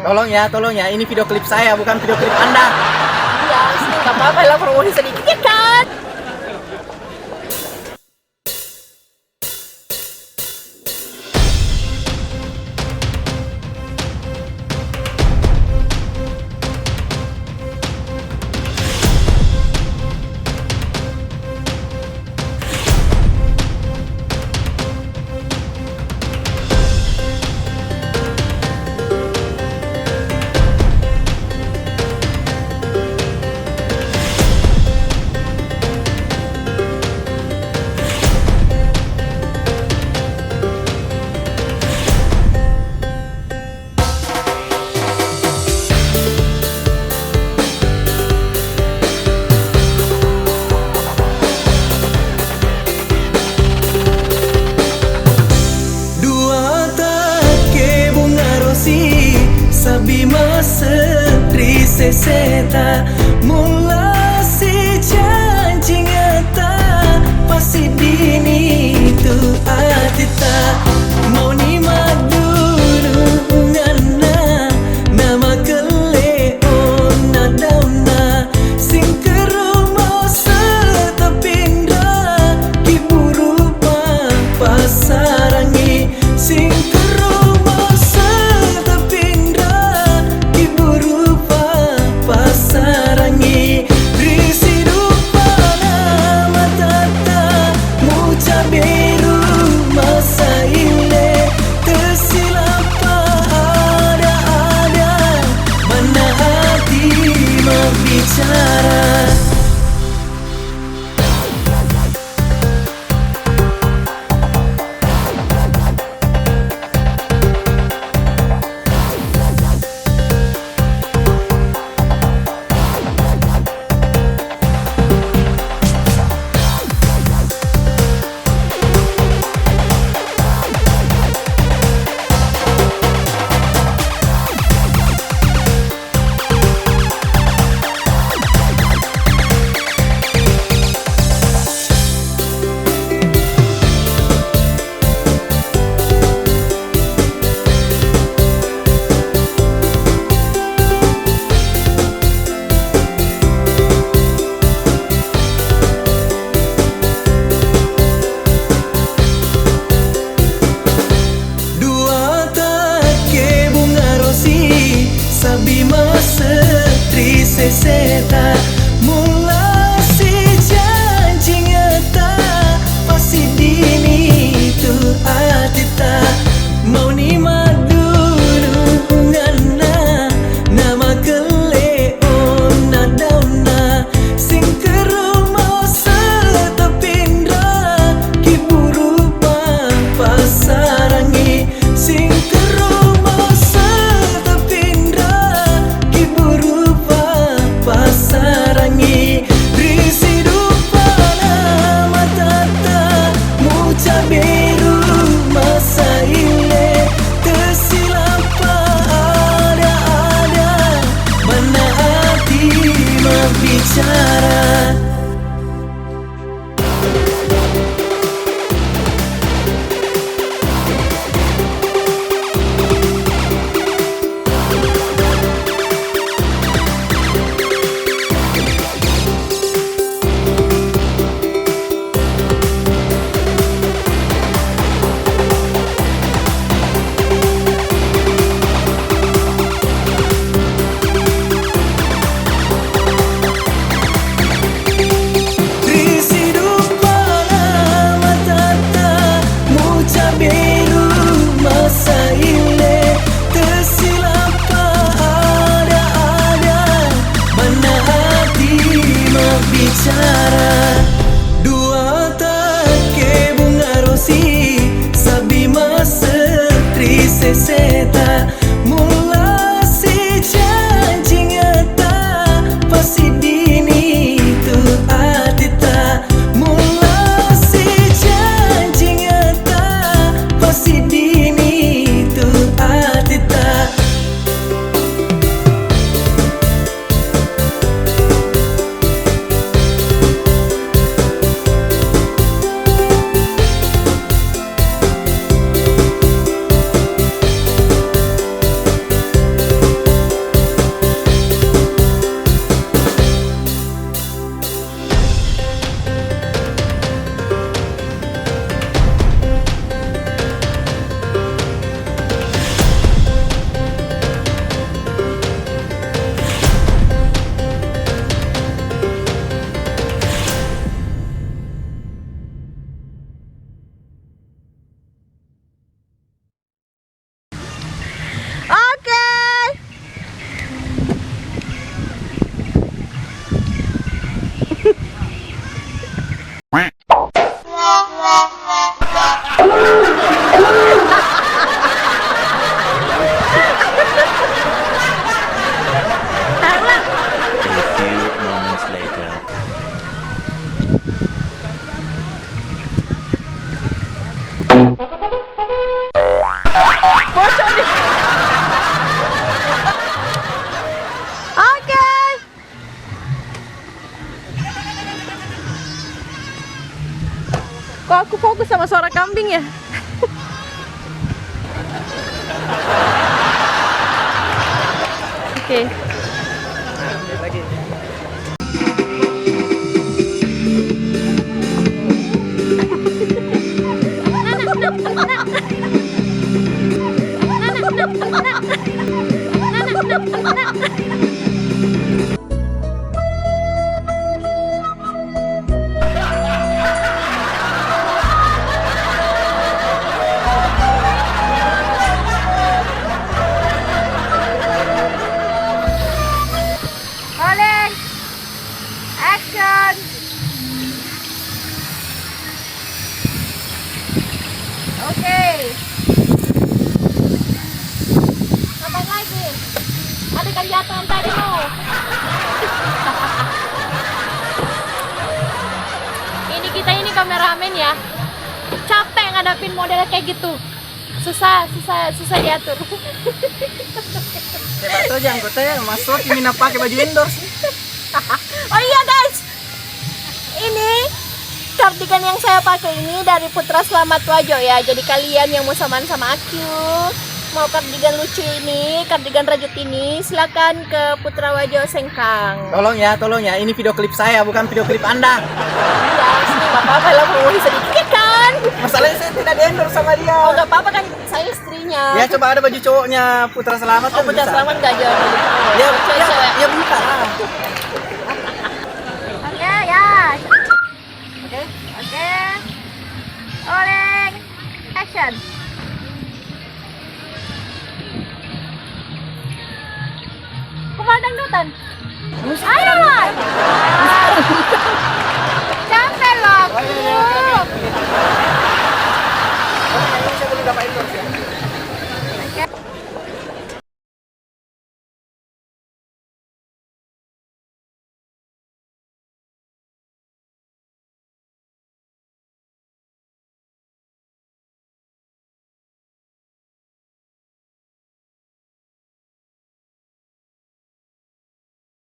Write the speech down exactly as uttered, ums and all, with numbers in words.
Tolong ya, tolong ya, ini video klip saya, bukan video klip Anda. Iya, nggak apa-apa lah, promosi sedikit ya kan? Dua takkebung arosi, sabbi masse ri seseta, mulla sijancingetta, pasiddini tu atitta, mauni maddurunganna, namakelle onna daunna, singkerumo setepinra, kiburu pa-, passarangi, singkerumo setepinra, kiburu pa-, passarangi, ri siduppana matatta, mucaberu masaille, tesilappa ada-ada, manna ati mabbicara. Dua takkebung arosi, sabbi masse ri seseta, mulla sijancingetta, pasiddini tu atitta, mauni maddurunganna, namakelle onna daunna, singkerumo setepinra, kiburu pa-, passarangi, singkerumo setepinra, kiburu pa-, passarangi, ri siduppana matatta, mucaberu masaille, tesilappa ada-ada, manna ati mabbicara. Ri siduppana matatta, mucaberu masaille, tesilappa ada-ada, manna ati mabbicara. Dua takkebung arosi, sabbi masse ri seseta, mulla sijancingetta, pasiddini tu atitta, mulla sijancingetta, pasiddini tu atitta. Fokus sama suara kambing ya. Oke. Rolling. Action. Oke. Ngapain lagi? Ada kan jatuh yang tadi mau. Ini kita ini kameramen ya. Capek ngadapin model kayak gitu. Susah, susah, susah diatur. Coba tuh aja anggota ya, masuk ini pakai baju endorse. Oh iya guys, ini kardigan yang saya pakai ini dari Putra Selamat Wajo ya. Jadi kalian yang mau samaan sama aku, mau kardigan lucu ini, kardigan rajut ini, silakan ke Putra Wajo Sengkang. Tolong ya, tolong ya. Ini video klip saya, bukan video klip Anda. Iya, sini nggak apa-apa lah, promosi sedikit ya kan. Masalahnya saya tidak di-endorse sama dia. Oh, nggak apa-apa kan, saya istrinya. Ya, coba ada baju cowoknya Putra Selamat. Oh, kan Putra bisa. Selamat nggak jual baju cowok. Ya, cewek, ya, cewek. Ya, buka lah. Oke, ya. Oke. Oke. Rolling. Action. Kok malah dangdutan? Musik. Ayo,